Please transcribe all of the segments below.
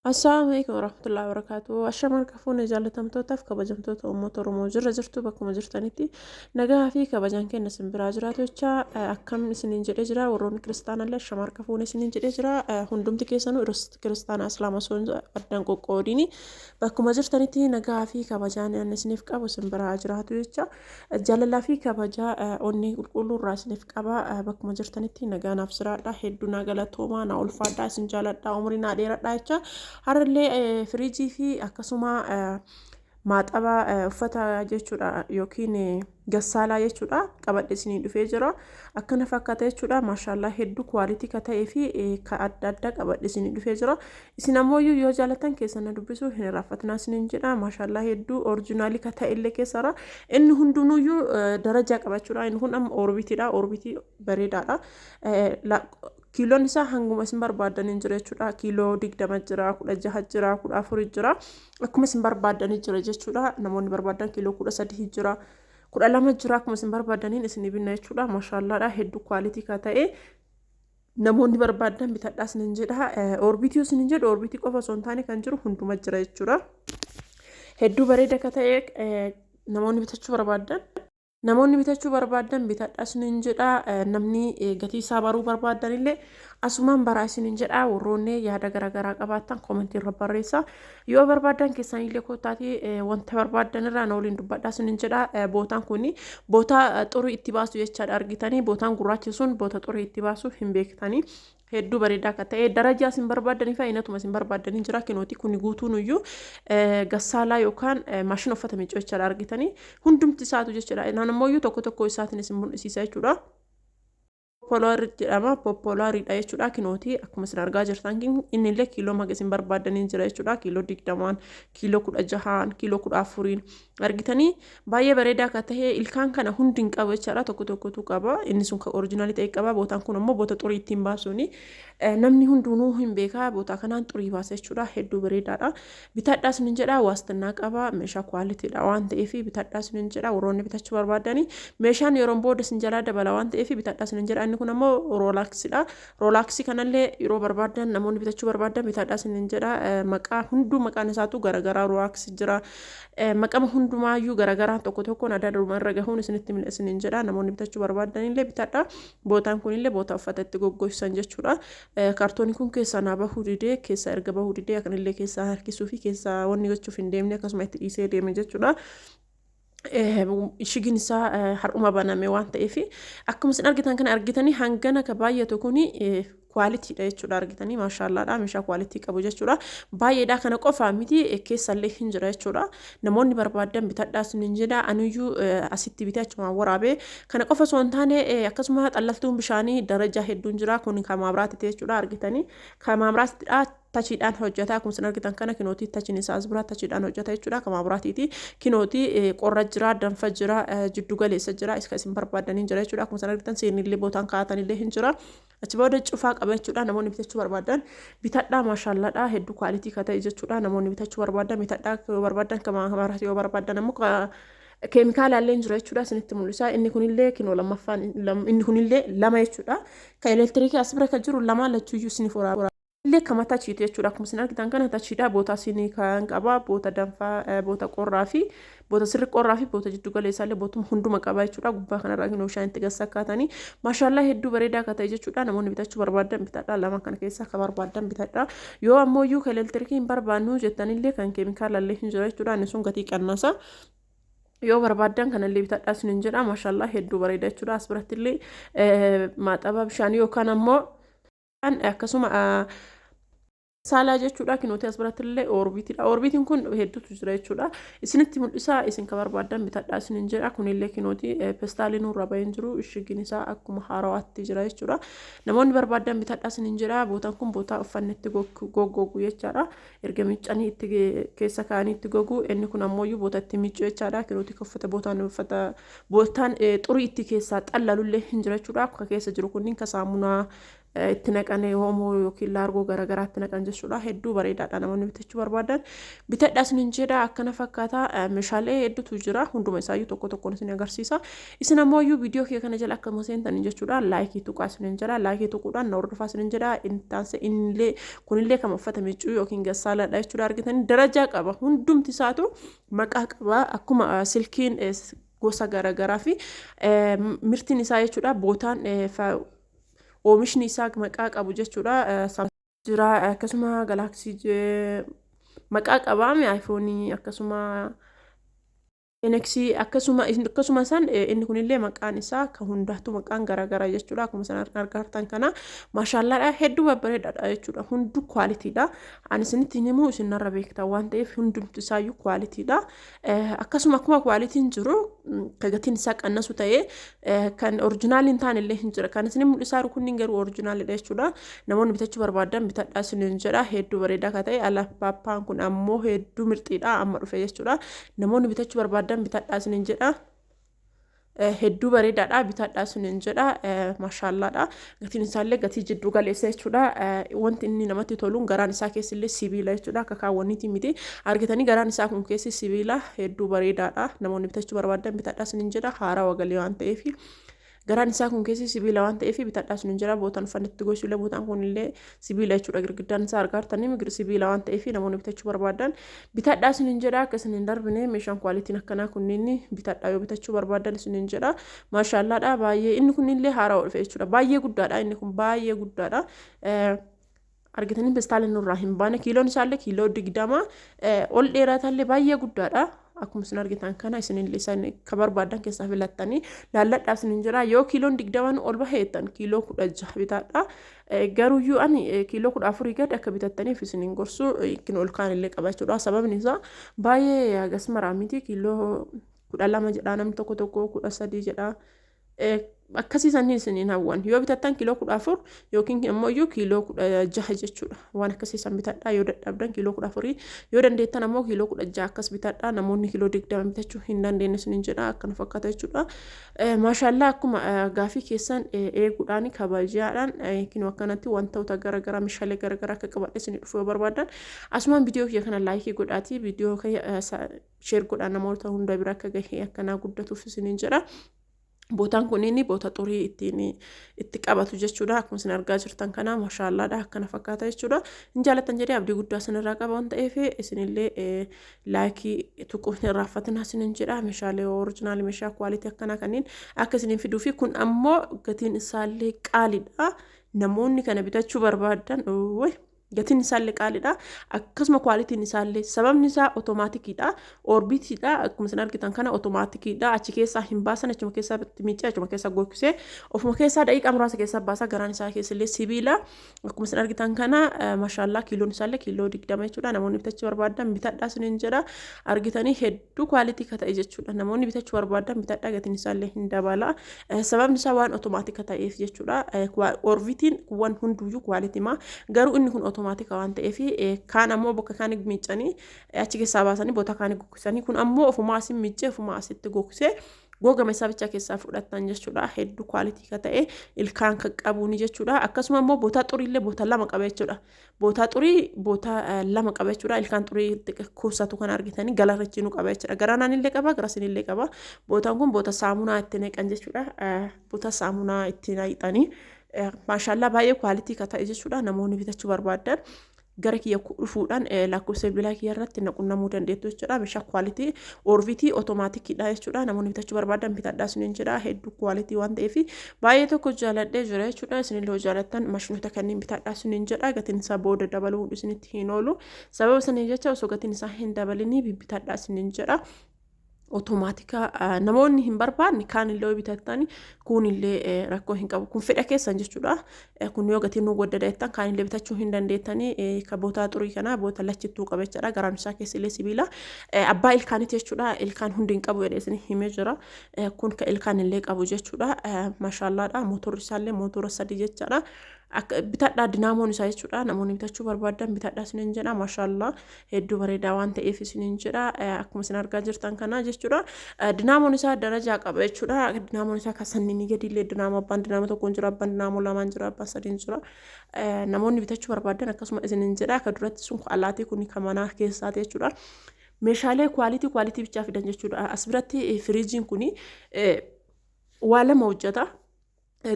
Assalaamu alaikum warahmatullahi wabarakatuh. Ashama harka fuune jaallatamtootaaf kabajamtoota uummata Oromoo jirra jirtu bakkuma jirtanitti nagaa fi kabajaan kenna isin biraa jiraatu jecha akkam isiniin jedhee jira. Warroonni kiristaanallee ashama harka fuune isiniin jedhee jira. Hundumti keessanuu kiristaana islaama osoo addaan qoqqoodiini bakkuma jirtanitti nagaa fi kabajaan inni isiniif qabu isin biraa jiraatu jecha jaalalaa fi kabajaa onnee qulqulluu irraa isiniif qaba. Bakkuma jirtanitti nagaa naaf jiraadha. Hedduu naa galatoomaa, naa ulfaadha, isin jaaladha, umrii naa dheeradha jecha har'allee firiijii fi akkasuma maaxaba uffata jechuudha yookiin gassaalaa jechuudha qabadhe isinii dhufee jira. Akkana fakkaata jechuudha. Maashaallaa, hedduu quality ka ta'ee fi ka adda addaa qabadhe isinii dhufee jira. Isin ammoo yoo jaalatan keessa na dubbisuu hin irraanfatinaa isiniin jedha. Maashaallaa, hedduu original ka ta'e illee keessara. Inni hundinuyyuu darajaa qabachuudha. Inni kun amma Orbitiidha. Orbitii bareedaadha. Kiiloon isaa hanguma isin barbaadaniin jira jechuudha. Kiiloo 20 jira, 16 jira, 14 jira. Akkuma isin barbaadanii jira jechuudha. Namoonni barbaadan kiiloo 13 jira, 12 jira. Akkuma isin barbaadaniin isin binna jechuudha. Maashaallaadha, hedduu quality ka ta'e. Namoonni barbaadan bitadhaa isinin jedha. Orbitii isinin jedhu, Orbitii qofa osoo hin taane kan jiru hunduma jira jechuudha. Hedduu bareeda ka ta'e namoonni bitachuu barbaadan. Namoonni bitachuu barbaadan bitadhaa isinin jedha. Namni gatii isaa baruu barbaadan illee asumaan baraa isinin jedha. Warroonni yaada garaagaraa qabaattan comment irra barreessa. Yoo barbaadan keessanillee koottaatii wanta barbaadan irraa na waliin dubbadhaa isinin jedha. Bootaan kun bootaa xurii itti baasu jechaadha argitanii. Bootaan gurraachi sun boota xurii itti baasu hin beektanii. Hedduu bareedaa akka ta'e, darajaa isin barbaadanii fi aynatuma isin barbaadanii jira. Kinooti, kuni guutuun iyyuu gassaalaa yookaan maashina uffata miicuu jechaadha argitanii, hundumti isaatu jechuudha. Naan ammoo iyyuu tokko tokko isaatiin isin mul'isiisa jechuudha. Popular jedhama, Populariidha jechuudha. Kinooti, akkuma isin argaa jirtan inni illee kiiloo maga isin barbaadanii jira jechuudha. Kiiloo 20n, kiiloo 16n, kiiloo 14n argitanii, baay'ee bareedaa akka ta'e. Ilkaan kana hundi hin qabu jechaadha, tokko tokkotu qaba. Inni sun kan original ta'e qaba. Bootaan kun ammoo boota xurii ittiin baasuuni. Namni hundinuu hin beekaa, boota kanaan xurii baasa jechuudha. Hedduu bareedaadha, bitadhaa isinin jedha. Waastinnaa qaba, meeshaa qualitydha waan ta'eef bitadhaa isinin jedha. Warroonni bitachuu barbaadanii meeshaan yeroon booda isin jalaa dabala waan ta'eef bitadhaa isinin jedha. Inni kun ammoo Rolexiidha. Rolex kanallee yeroo barbaadan, namoonni bitachuu barbaadan bitadhaa isinin jedha. Maqaa hunduu maqaan isaatu garagaraa. Rolex jira, maqama hundumaayyuu garagaraan tokko tokkoon adda adduma irra gahuun isinitti isinin jedha. Namoonni bitachuu barbaadan illee bitadha. Bootaan kunillee boota uffata itti goggogsan jechuudha. Kaartooniin kun keessaa naa bahuu didee, keessaa erga bahuu didee akkanillee keessaa harkisuu fi keessaa wanni gochuuf hin deemne, akkasuma itti dhiisee deeme jechuudha. Ishigin isaa har'uma baname waan ta'eef akkuma isin argitan kana argitanii, hangana ka baay'atu kuni qualitydha jechuudha. Argitanii, maashaallaadha, meeshaa quality qabu jechuudha. Baay'eedha, kana qofa miti, keessallee hin jira jechuudha. Namoonni barbaadan bitadhaa isinin jedha. Anuyyuu asitti bitee achumaan waraabee. Kana qofa osoo hin taane akkasuma xallaltuun bishaanii darajaa hedduun jira. Kun kan maabiraatiti jechuudha. Argitanii, kan maabiraatidha, touchiidhaan hojjeta. Akkuma isin argitan kana kinootii, touchiin isaa as bira, touchiidhaan hojjeta jechuudha. Kan maabiraatiiti kinootii. Qorra jira, danfa jira, jiddu galeessa jira, isa isin barbaadanii jira jechuudha. Akkuma isin argitan seenillee bootaan kaa'atanillee hin jira. Achi booda cufaa qaba jechuudha. Namoonni bitachuu barbaadan bitadhaa. Maashaallaadha, hedduu quality ka ta'e jechuudha. Namoonni bitachuu barbaadan bitadhaa. Yoo barbaadan kan maabiraatii, yoo barbaadan ammoo keemikaalaallee hin jira jechuudha. Isinitti mul'isa. Inni kunillee kinoo lammaffaan, inni kunillee lama jechuudha. Kan elektiriikii as bira kan jiru lama, lachuuyyuu isiniif waraaba. Illee kama touchiiti jechuudha. Akkuma isin argitan kana touchiidha. Boota isinii kan qaba. Boota danfaa, boota qorraa fi boota sirri qorraa fi boota jiddu galeessaallee bootuma hunduma qaba jechuudha. Gubbaa kanarraa kinoo bishaan itti gassakkaatanii. Maashaallaa, hedduu bareedaa akka ta'e jechuudha. Namoonni bitachuu barbaadan bitadha. Lama kana keessaa akka barbaadan bitadha. Yoo ammoo iyyuu kan elektirikii hin barbaannu jettanillee kan keemikaalallee hin jira jechuudha. Inni sun gatii qannasa. Yoo barbaaddan kanallee bitadhaa isinin jedha. Maashaallaa, hedduu bareeda jechuudha. As biratti illee maaxaba bishaanii yookaan ammoo akkasuma saalaa jechuudha. Kinooti, as biratti illee Orbitiidha. Orbitiin kun hedduutu jira jechuudha. Isinitti mul'isa, isin ka barbaaddan bitadhaa isinin jedha. Kunillee kinooti, pestaaliin nurra baheen jiru, ishigiin isaa akkuma haarawaatti jira jechuudha. Namoonni barbaaddan bitadhaa isinin jedha. Bootaan kun bootaa uffanni itti goggogu jechaadha. Erga miiccanii itti keessa kaa'anii itti gogu. Inni kun ammoo boota itti miiccu jechaadha. Kinooti, uffata bootaan uffata bootaan xurii itti keessaa xallalullee hin jira jechuudha. Akka keessa jiru kunniin ka saamunaa Itti naqan Oomoo yookiin Laargoo garaagaraa itti naqan jechuudha. Hedduu bareedaadha, namoonni bitachuu barbaadan bitadhaa isiniin jedha. Akkana fakkaata, meeshaalee hedduutu jira, hunduma isaayyuu tokko tokkoon isin agarsiisa. Isin ammoo iyyuu viidiyoo kee kana jala akkuma seentanii jechuudha, like tuqaa isiniin jedha. Like tuquudhaan na hordofaa isiniin jedha. Intaanse innillee kunillee kan uffata miiccuu yookiin gassaaladha jechuudha. Argitanii, darajaa qaba, hundumti isaatu maqaa qaba, akkuma silkiin gosa garaagaraa fi mirtiin isaa jechuudha, bootaan oomishni isaa maqaa qabu jechuudha. Jira akkasuma Galaxy maqaa qabaame, iPhone akkasuma, Enexii akkasuma san inni kunillee maqaan isaa kan hundaatu maqaan garaagaraa jechuudha. Akkuma san argartan kana maashaallaadha, hedduu babbareedaadha jechuudha. Hundu qualitydha. Ani isinitti hin himu, isin narra beektan waan ta'eef, hundumti isaayyuu qualitydha. Akkasuma akkuma qualityn jiru kan gatiin isaa qannasu ta'ee kan original hin taane illee hin jira. Kan isin mul'isaa jiru kunniin garuu originalidha jechuudha. Namoonni bitachuu barbaadan bitadhaa isiniin jedha. Hedduu bareedaa kan ta'e alapaappaan kun ammoo hedduu mirxiidha, amma dhufe jechuudha. Namoonni bitachuu barbaadan bitadhaa isiniin jedha. Hedduu bareedaadha, bitadhaa isiniin jedha. Maashaallaadha. Gatiin isaallee gatii jidduu galeessa jechuudha. Wanti inni namatti toluun garaan isaa keessillee sibiila jechuudha. Akka kaawwaniitii miti. Argitanii, garaan isaa kun keessi sibiila, hedduu bareedaadha. Namoonni bitachuu barbaadan bitadhaa isiniin jedha. Haarawaa galii waan ta'eef. Garaan isaa kun keessi sibiila waan ta'eef bitadhaa isiniin jedha. Bootaan uffanni gosuullee bootaan kunillee sibiila jechuudha. Girgiddaan isaa argaartanii sibiila waan ta'eef namoonni bitachuu barbaadan bitadhaa isiniin jedha. Akka isin hin darbine, meeshaan qualityn akkanaa kunniin bitadhaa yoo bitachuu barbaadan isiniin jedha. Maashaallaadha, baay'ee inni kunillee haarawaa dhufe jechuudha. Baay'ee guddaadha, inni kun baay'ee guddaadha. Argitanii, pestaaliin nurraa hin baane. Kiiloon isaallee kiiloo 20 ol dheerataallee baay'ee guddaadha. Akkuma isin argitan kana isinillee isaan ka barbaadan keessaa filattanii laalladhaa isinin jira. Yoo kiiloon 20 ol baheettan kiiloo 16 bitaadha. Garuuyyuu ani kiiloo 14 gadi akka bitattaniif isinin gorsu, yookiin ol kaan illee qaba jechuudha. Sababni isaa baay'ee hagas maraa miti, kiiloo 12 jedha namni tokko tokko, 13 jedha. Akkasii sanii isiniin hawwan, yoo bitattan kiiloo 14 yookiin immoo iyyuu kiiloo 16 jechuudha. Waan akkasii san bitadhaa yoo dadhabdan kiiloo 14, yoo dandeettan ammoo kiiloo 16 akkas bitadhaa. Namoonni kiiloo 20 bitachuu hin dandeenye isiniin jedha. Akkana fakkaata jechuudha. Maashaallaa, akkuma gaafii keessan eeguudhaan kabajaadhaan kinoo akkanatti wantoota garaagaraa, meeshaalee garaagaraa akka qabadhe isinii dhufu yoo barbaadan, asumaan viidiyoo kiyya kana like godhaatii viidiyoo kiyya share godhaa, namoota hunda bira akka gahee akkanaa guddatuuf isiniin jedha. Bootaan kunniin boota xurii ittiin itti qabatu jechuudha. Akkuma isin argaa jirtan kana maashaallaadha, akkana fakkaata jechuudha. Hin jaallattan jedhee abdii guddaa isinirraa qaba waan ta'eef, isinillee like tuquu hin irraanfatinaa isinin jedha. Meeshaalee original, meeshaa quality akkanaa kanneen akka isiniin fiduu fi kun ammoo gatiin isaallee qaaliidha. Namoonni kana bitachuu barbaadan, gatiin isaallee qaaliidha. Akkasuma qualityn isaallee, sababni isaa automaticiidha. Orbitiidha. Akkuma isin argitan kana automaticiidha. Achi keessaa hin baasan, achuma keessaa miicee, achuma keessaa gogsee, ofuma keessaa daqiiqaa muraasa keessaa baasa. Garaan isaa keessallee sibiila. Akkuma isin argitan kana mashaallaa, kiiloon isaallee kiiloo 20 jechuudha. Namoonni bitachuu barbaadan bitadhaa isiniin jedha. Argitanii, hedduu quality ka ta'e jechuudha. Namoonni bitachuu barbaadan bitadhaa, gatiin isaallee hin dabala. Sababni isaa waan automatic ta'eef jechuudha. Orbitiin waan hunduyyuu qualityma. Garuu inni kun automatic waan ta'eef, kaan ammoo bakka kaan miicanii achi keessaa baasanii boota kaan gogsanii, kun ammoo ofumaa asin miicee ofumaa asitti gogsee gogama isaa bichaa keessaa fudhatan jechuudha. Hedduu quality ka ta'e, ilkaan kan qabuuni jechuudha. Akkasuma immoo bootaa xuriillee boota lama qaba jechuudha. Bootaa xurii boota lama qaba jechuudha. Ilkaan xurii kuusatu kan argitanii galarrachiinuu qaba jechuudha. Garanaan illee qaba, garasiin qaba. Bootaan kun boota saamunaa itti naqan jechuudha. Boota saamunaa itti naqxanii. Maashaallaa, baay'ee quality ka ta'e jechuudha. Namoonni bitachuu barbaadan gara kiyya dhufuudhaan lakkoofsa bilbilaa kiyya irratti na qunnamuu dandeettu jechuudha. Meeshaa quality Orbitii automaticiidha jechuudha. Namoonni bitachuu barbaadan bitadhaa isiniin jedha. Hedduu quality waan ta'eef baay'ee tokko jaaladhee jira jechuudha. Isinillee jaalattan maashinoota kanneen bitadhaa isiniin jedha. Gatiin isaa booda dabaluu isinitti hin oolu. Sababa sanii jecha osoo gatiin isaa hin dabalinii bitadhaa isiniin jedha. Automatic namoonni hin barbaanne kaan illee bitattan, kun illee rakkoo hin qabu. Kun fedha keessan jechuudha. Kun yoo gatiin nu waddada jettan, kaan illee bitachuu hin dandeettanii. Ka bootaa xurii kana boota lachittuu qaba jechuudha. Garaan isaa keessa illee sibiila. Abbaa ilkaaniiti jechuudha. Ilkaan hundi hin qabu jedhee isin himee jira. Kun ka ilkaan illee qabu jechuudha. Maashaallaadha. Mootorri isaallee mootora 3 jechaadha. Bitadhaa dinaamoon isaa jechuudha. Namoonni bitachuu barbaadan bitadhaa isiniin jedha. Maashaallah, hedduu bareedaa waan ta'eef isiniin jedha. Akkuma isin argaa jirtan kana jechuudha. Dinaamoon isaa darajaa qaba jechuudha. Dinaamoon isaa kan sanniin gadiillee dinaamoo abbaan dinaamoo tokkoon jira, abbaan dinaamoo lamaan jira, abbaan sadiin jira. Namoonni bitachuu barbaadan akkasuma isiniin jedha. Akka duratti sun alaatii kun kan manaa keessaati jechuudha. Meeshaalee quality quality bichaa fidan jechuudha. As biratti firiijiin kun waa lama hojjeta.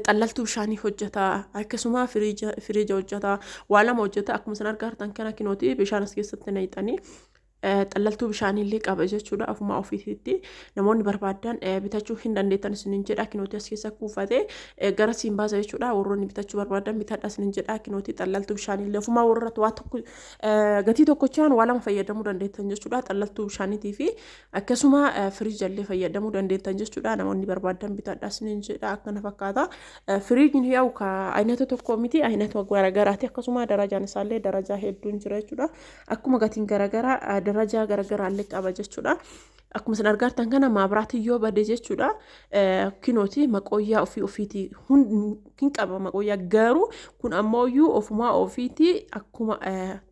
Xallaltuu bishaanii hojjeta, akkasuma firiija hojjeta, waa lama hojjeta. Akkuma isin argaa jirtan kana kinooti bishaan as keessatti naqxanii xallaltuu bishaaniillee qaba jechuudha ofuma ofiitti. Namoonni barbaadan bitachuu hin dandeettan isiniin jedha. Kinooti as keessa kuufatee gara siin baasa jechuudha. Warroonni bitachuu barbaadan bitadha isiniin jedha. Kinooti xallaltuu bishaaniillee ofumaa warratti waa tokko gatii tokkochaan waa lama fayyadamuu dandeettan jechuudha. Xallaltuu bishaaniitii fi akkasuma firiijallee fayyadamuu dandeettan jechuudha. Namoonni barbaadan bitadha isiniin jedha. Akkana fakkaata. Firiijiin yaa'u ka aynata tokko miti, aynata garaagaraati. Akkasuma darajaan isaallee darajaa hedduun jira jechuudha. Akkuma gatiin garaagaraa darajaa garaagaraallee qaba jechuudha. Akkuma isin argartan kana maabiraatiin yoo bade jechuudha. Kinooti maqooyyaa ofii ofiitii hin qaba maqooyyaa, garuu kun ammoo ofumaa ofiitii akkuma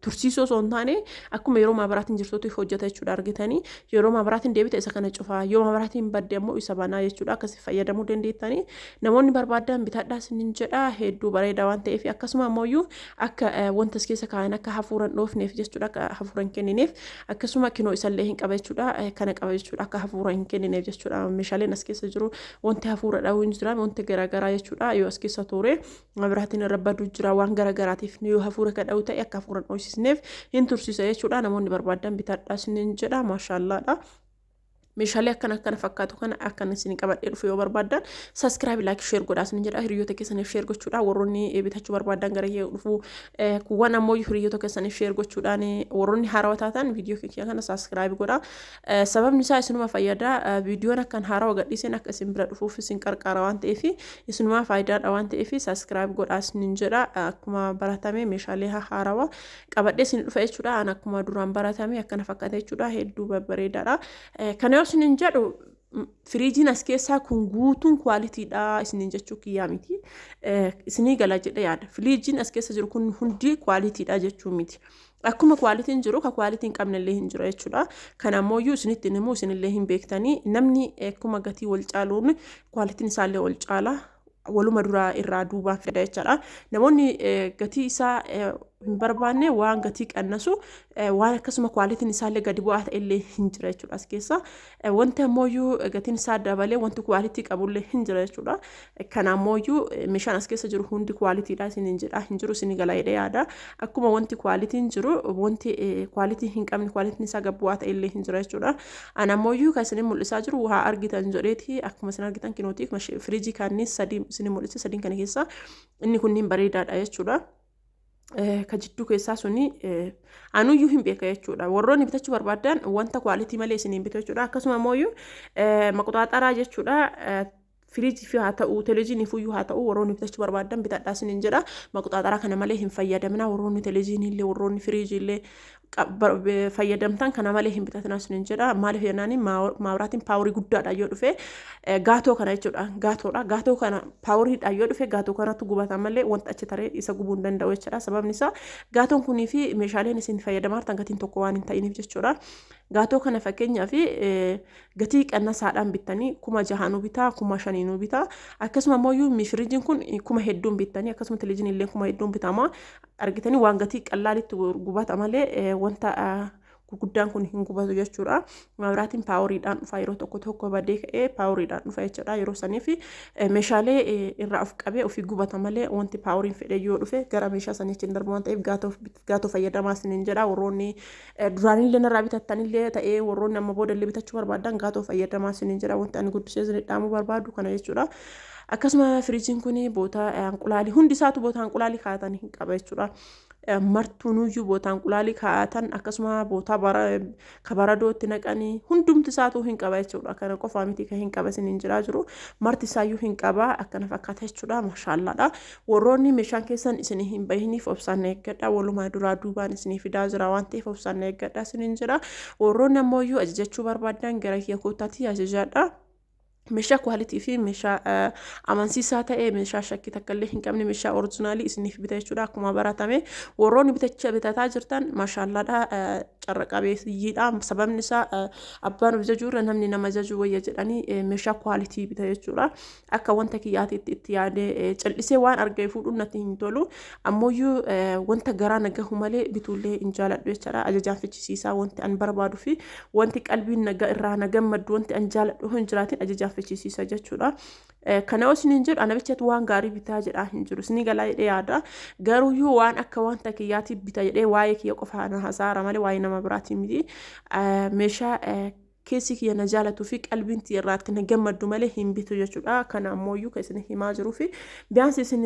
tursiisoo osoo hin taane akkuma yeroo maabiraatiin jirtutti hojjeta jechuudha argitanii. Yeroo maabiraatiin deebite isa kana cufaa, yoo maabiraatiin badde ammoo isa banaa jechuudha. Akkasii fayyadamuu dandeettanii. Namoonni barbaadan bitadhaa isiniin jedha, hedduu bareeda waan ta'eef. Akkasuma ammoo akka wanta as keessa kaa'an akka hafuura hin dhoofneef jechuudha, akka hafuura hin kennineef. Akkasuma kinoo isallee hin qaba jechuudha, kana qaba jechuudha, akka hafuura hin kennineef jechuudha. Meeshaaleen as keessa jiru wanti hafuura dha'uu hin jira, wanti garaagaraa jechuudha. Yoo as keessa ture maabiraatiin irra baduu jira, waan garaagaraatiif yoo hafuura ka dha'u ta'e akka hafuura hin dhoofisneef hin tursiisa jechuudha. Namoonni barbaadan bitadhaa isiniin jedha. Maashaallaadha. Meeshaalee akkana akkana fakkaatu kana akkana isin qabadhee dhufu yoo barbaaddan subscribe, like, share godhaa isin jedha. Hiriyoota keessaniif share gochuudha. Warroonni bitachuu barbaadan gara kee dhufu, kuuwwan ammoo hiriyoota keessaniif share gochuudhaan, warroonni haarawaa taatan viidiyoo keenya kana subscribe godhaa. Sababni isaa isinuma fayyada. Viidiyoon akkan haarawaa gadhiisan akka isin bira dhufuuf isin qarqaara waan ta'eef, isinuma faayidaadha waan ta'eef subscribe godhaa isin jedha. Akkuma baratame meeshaalee haarawaa qabadhee isin dhufa jechuudha. An akkuma duraan baratame akkana fakkaata jechuudha. Hedduu babbareedaadha. Kana yoo isinin jedhu firiijiin as keessaa kun guutuun qualitydha isinin jechuu kiyyaa miti. Isinii gala jedhe yaada. Firiijiin as keessa jiru kun hundi qualitydha jechuu miti. Akkuma qualityn jiru ka quality hin qabnellee hin jiru jechuudha. Kana ammoo isinitti himu, isinillee hin beektanii, namni akkuma gatii wal caaluun qualityn isaallee wal caala. Waluma duraa irraa duubaan fida jechaadha. Namoonni gatii isaa hin barbaanne waan gatii qannasu, waan akkasuma qualityn isaallee gadi bu'aa ta'ellee hin jira jechuudha as keessa. Wanti ammoo gatiin isaa dabalee wanti quality qabullee hin jira jechuudha. Kana ammoo meeshaan as keessa jiru hundi qualitydha isiniin jedha hin jiru, isin gala jedhee yaada. Akkuma wanti qualityn jiru wanti quality hin qabne, qualityn isaa gad bu'aa ta'ellee hin jira jechuudha. Ana ammoo kan isinin mul'isaa jiru haa argitan jedheeti. Akkuma isin argitan kinootii firiijii kaannis sadii isin mul'ise. Sadiin kana keessa inni kunniin bareedaadha jechuudha. Ka jidduu keessaa suni anuyyuu hin beeka jechuudha. Warroonni bitachuu barbaadan wanta quality malee isin hin bitu jechuudha. Akkasuma immoo maqxaaxaraa jechuudha. Firiijii fi haa ta'u, televiziiniif iyyuu haa ta'u, warroonni bitachuu barbaadan bitadhaa isiniin jedha. Maqxaaxaraa kana malee hin fayyadamina. Warroonni televiziinii illee, warroonni firiijii illee fayyadamtan kana malee hin bitatina isiniin jedha. Maaliif jennaan, maabiraatiin power guddaadha yoo dhufe gaatoo kana jechuudha. Gaatoodha. Gaatoo kana poweriidha yoo dhufe gaatoo kanatu gubata malee wanta achi taree isa gubuu hin danda'u jechuudha. Sababni isaa gaatoon kunii fi meeshaaleen isin fayyadamaa jirtan gatiin tokko waan hin ta'iniif jechuudha. Gaatoo kana fakkeenyaaf gatii qannasaadhaan bittanii 6,000nuu bitaa, 5,000nuu bitaa. Akkasuma immoo firiijiin kun kuma hedduun bittanii, akkasuma televiziiniin illee kuma hedduun bitama. Argitanii, waan gatii qallaalitti gubata malee wanta gurguddaan kun hin gubatu jechuudha. Maabiraatiin poweriidhaan dhufa, yeroo tokko tokko badee ka'ee poweriidhaan dhufa jechuudha. Yeroo saniif meeshaalee irraa of qabee ofii gubata malee wanti poweriin fedhee yoo dhufe gara meeshaa saniitti hin darbu waan ta'eef gaatoo fayyadamaa isiniin jedha. Warroonni duraanillee narraa bitattanillee ta'ee, warroonni amma boodallee bitachuu barbaadan gaatoo fayyadamaa isiniin jedha. Wanti ani guddisee isin dhaamuu barbaadu kana jechuudha. Akkasuma firiijiin kun boota anqulaalii hundi isaatu boota anqulaalii kaa'atan hin qaba jechuudha. Martuunuyyuu boota anqulaalii kaa'atan, akkasuma boota kabaradootti naqanii hundumti isaatu hin qaba jechuudha. Kana qofaa miti kan hin qaba isiniin jiraa jiru. Marti isaayyuu hin qaba, akkana fakkaata jechuudha. Maashaallaadha. Warroonni meeshaan keessan isinii hin bahiniif obsaan eeggadha. Walumaa duraa duubaan isinii fidaa jira waan ta'eef obsaan eeggadha isiniin jira. Warroonni ammoo ajajachuu barbaadan gara kiyya koottaatii ajajadha. Meeshaa quality fi meeshaa amansiisaa ta'e, meeshaa shakkii takka illee hin qabne, meeshaa original isiniif bita jechuudha. Akkuma baratame warroonni bitacha bitataa jirtan, maashaallaadha, carra qabeeyyiidha. Sababni isaa abbaan of jajuurra namni nama jajuu wayya jedhanii meeshaa quality bita jechuudha. Akka wanta kiyyaatiitti itti yaadee callisee waan argee fuudhuun natti hin tolu. Ammooyyuu wanta garaa na gahu malee bituullee hin jaaladhu jechaadha. Ajajaan fichisiisaa wanti an barbaaduu fi wanti qalbiin naga irraa na gammaddu, wanti an jaaladhu hin jiraatin ajajaan fichisiisa jechuudha. Kana yoo isiniin jedhu, ana bichatu waan gaarii bitaa jedhaa hin jiru. Isinii galaa jedhee yaada. Garuuyyuu waan akka wanta kiyyaatti bita jedhee waa'ee kiyya qofa na hasaara malee waa'ee nama biraatii miti. Meeshaa keessi kiyya na jaalatuu fi qalbiin tiyya irraatti na gammaddu malee hin bitu jechuudha. Kana ammoo kan isin himaa jiruu fi biyaansi isin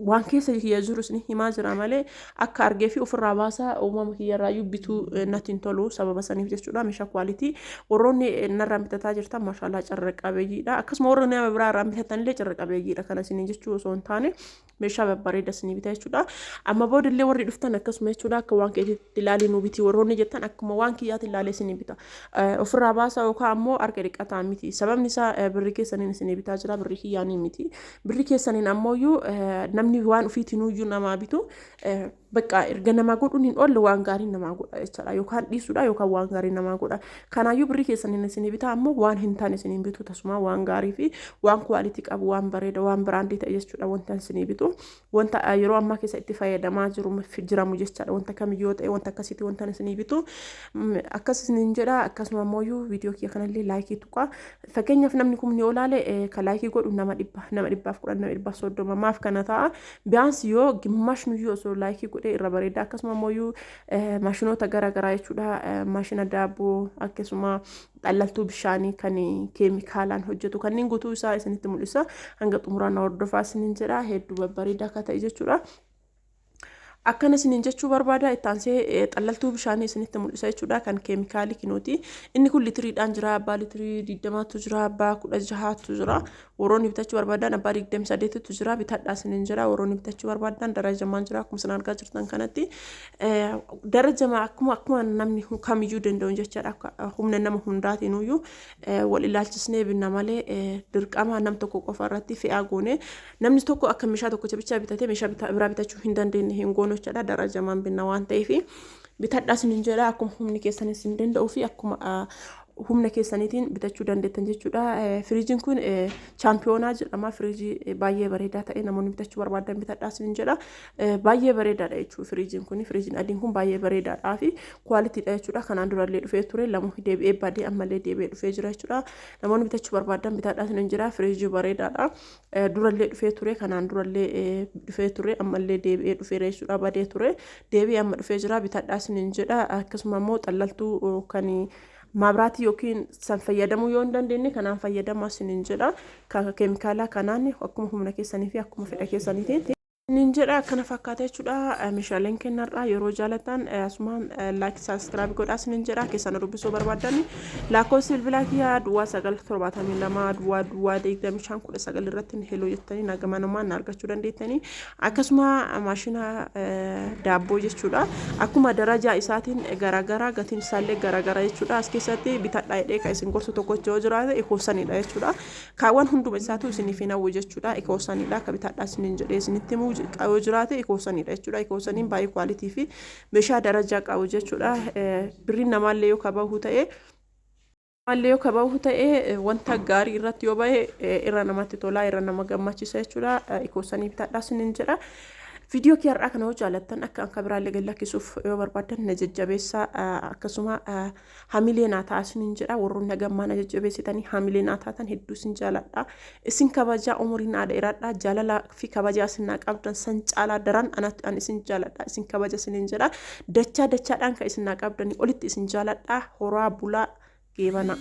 waan keessa kiyya jiru isin himaa jira malee akka argee fi ofirraa baasaa uumama kiyya irraayyuu bituu natti hin tolu sababa saniif jechuudha. Meeshaa quality warroonni narraa bitataa jirtan, maashaallah, carra qabeeyyiidha. Akkasuma warroonni nama biraa irraa bitatan illee carra qabeeyyiidha. Kana isin jechuu osoo hin taane, meeshaa babbareeda isinii bita jechuudha. Amma boodallee warri dhuftan akkasuma jechuudha. Akka waan keetitti ilaalii nu biti warroonni jettan, akkuma waan kiyyaatti ilaalee isinii bita. Ofirraa baasaa yookaan ammoo harka dhiqataa miti. Sababni isaa birrii keessaniin isinii bitaa jira, birrii kiyyaanii miti. Birrii keessaniin ammoo namni waan ofiitiinuyyuu namaa bitu bakka erga namaa godhuun hin oolle waan gaarii namaa godha jechaadha. Yookaan dhiisuudha yookaan waan gaarii namaa godha. Kanaayyuu birrii keessaniin isinii bitaa, ammoo waan hin taane isinii bitu tasuma. Waan gaarii fi waan quality qabu, waan bareeda, waan brand ta'e jechuudha wanta isinii bitu. Wanta yeroo ammaa keessa itti fayyadamaa jiru jiramu jechaadha. Wanta kamiyyuu ta'e wanta akkasiiti wanta isinii bitu. Akkas isiniin jedha. Akkasuma ammoo viidiyoo kiyya kanallee like tuqaa. Fakkeenyaaf namni kumni olaale kan like godhu nama 100, nama 110, nama 130. Maaf kana ta'a? Biyaansi yoo gimmaashnuyyuu osoo like godhee irra bareeda. Akkasuma ammoo maashinoota garaagaraa jechuudha. Maashina daabboo, akkasuma xallaltuu bishaanii kan keemikaalaan hojjetu, kanneen guutuu isaa isinitti mul'isa. Hanga xumuraan na hordofaa isiniin jedha. Hedduu babbareedaa akka ta'e jechuudha. Akkana isiniin jechuu barbaada. Itti aansee xallaltuu bishaanii isinitti mul'isa jechuudha, kan keemikaalii kinuuti. Inni kun litiriidhaan jira, abbaa litirii 20tu jira, abbaa 16tu jira. Warroonni bitachuu barbaadan abbaa 28tu jira, bitadhaa isiniin jira. Warroonni bitachuu barbaadan darajamaan jira, akkuma isin argaa jirtan kanatti. Darajama akkuma namni kamiyyuu danda'u jechaadha. Humna nama hundaatiinuyyuu wal ilaalchisnee binna malee dirqama nam tokko qofa irratti fe'aa goone namni tokko akka meeshaa tokko bichaa bitatee meeshaa biraa bitachuu hin dandeenye hin goonu jechaadha. Darajamaan binna waan ta'eef bitadhaa isiniin jedha. Akkuma humni keessanis hin danda'uu fi akkuma humna keessaniitiin bitachuu dandeettan jechuudha. Firiijiin kun Chaampiyoonaa jedhama. Firiijii baay'ee bareedaa ta'e, namoonni bitachuu barbaadan bitadhaa isiniin jedha. Baay'ee bareedaadha jechuudha firiijiin kun. Firiijiin adiin kun baay'ee bareedaadhaa fi qualitydha jechuudha. Kanaan durallee dhufee ture, lamu deebi'ee badee ammallee deebi'ee dhufee jira jechuudha. Namoonni bitachuu barbaadan bitadhaa isiniin jira. Firiijii bareedaadha. Durallee dhufee ture, kanaan durallee dhufee ture, ammallee deebi'ee dhufeera jechuudha. Badee ture. Deebi'ee amma dhufee jira, bitadhaa isiniin jedha. Akkasuma immoo xallaltuu kan maabiraatii yookiin san fayyadamuu yoo hin dandeenye kanaan fayyadamaa isiniin jedha. Keemikaalaa kanaan akkuma humna keessanii fi akkuma fedha keessaniitiin. Isiniin jedha, akkana fakkaata jechuudha. Meeshaaleen kennarraa yeroo jaalatan asumaan like, subscribe godhaa isiniin jedha. Keessan dubbisuu barbaadan lakkoofsi bilbilaa kiyyaa 0972 00 25 19 irratti hello jettanii nagamanumaan na argachuu dandeettanii. Akkasuma maashina daabboo jechuudha. Akkuma darajaa isaatiin garaagaraa, gatiin isaallee garaagaraa jechuudha. As keessatti bitadhaa jedhee kan isin gorsu tokkochi yoo jiraate ikoosanidha jechuudha. Kaawwan hunduma isaatu isiniif hin hawwu jechuudha. Ikoosanidha akka bitadhaa isiniin jedhee isinitti himuu yoo jiraate ikoosanidha jechuudha. Ikoosaniin baay'ee quality fi meeshaa darajaa qabu jechuudha. Birriin namaallee yoo kabahu ta'e Maallee yoo kabahu ta'e, wanta gaarii irratti yoo bahe irra namatti tolaa, irra nama gammachiisa jechuudha. Ikoosanii bitadhaa isiniin jedha. Viidiyoo kiyya har'aa kana yoo jaalattan, akka anka biraallee gad lakkisuuf yoo barbaaddan, na jajjabeessaa, akkasuma hamilee naa ta'a isiniin jedha. Warroonni hagammaa na jajjabeessitanii hamilee naa taatan, hedduu isin jaaladha. Isin kabajaa, umurii naa dheeradha. Jaalalaa fi kabajaa isin naa qabdan san caalaa daran anatti an isin jaaladha. Isin kabaja isiniin jedha. Dachaa dachaadhaan kan isin naa qabdanii olitti isin jaaladha. Horaa bulaa, geebana.